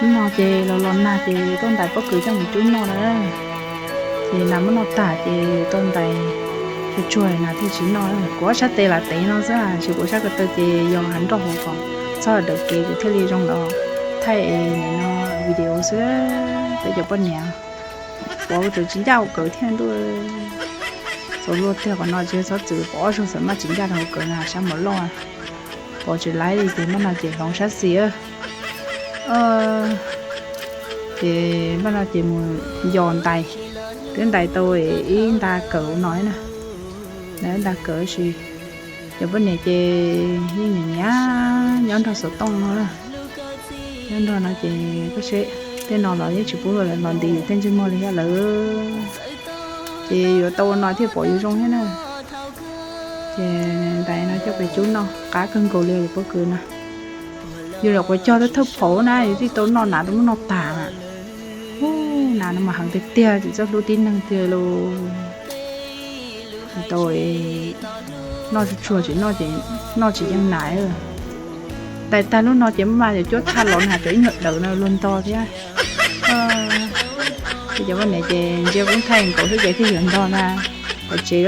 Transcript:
No ces los los nag ces tuaj ntais pob kws coj mus cub noj na. Ces nas muab noj tag ces yuav tau ntais tsuag tsuag nas thiaj tsis noj. Kuv ob sab tes lam tev no xwb, tsis kuv sab ko taw ces yog hav nroj hauv kom txhob daws kev kuv thiaj li zoo los thaij no video xwb. Peb cov poj niam pov tseem tsis ncaj hauv kawm thiab ntuj. Txaus luag tiag, qhov no tsis txhob txwm pov ob zaug txawm maj tsis ncaj rau hauv kawm na sab mos loj. Pov tsis laib li ces npaj no ces hloov sab xis. Ces npaj no ces mus yos ntais, twb ntais tau ib nta kawm no na. Ntais ib nta kawm sis cov poj niam ces yeej nyiam nyiam nyob nrog xov tooj no na. Nyob nrog no ces koj seb, tej no los yeej tsis pub los nti tej ntsej muag li thiab lawm. Ces yuav tau ua no thiaj pom yus zoo thiab na. Ces ntais no coj pem cub noj qab kawg nkaus li cov pob kws no. Yus nyuam qhuav cog thawj thawj phaum na yus thiaj tau noj, nas tau muab noj tag na. Ub, nas no mas heev tiag tiag, tsis txawj hlub tib neeg tiag lauj. Tau noj tsuag tsuag tsis noj ces noj tsis yeej nas. Ntais tag lub no ces maj mam yuav cuab thaj los na, cov ib nyuag dawm no luag ntog thiab. Ces cov poj niam ces ntsia kuv thaij nkaus xwb ces thiaj yuav ntog na. Pov tsev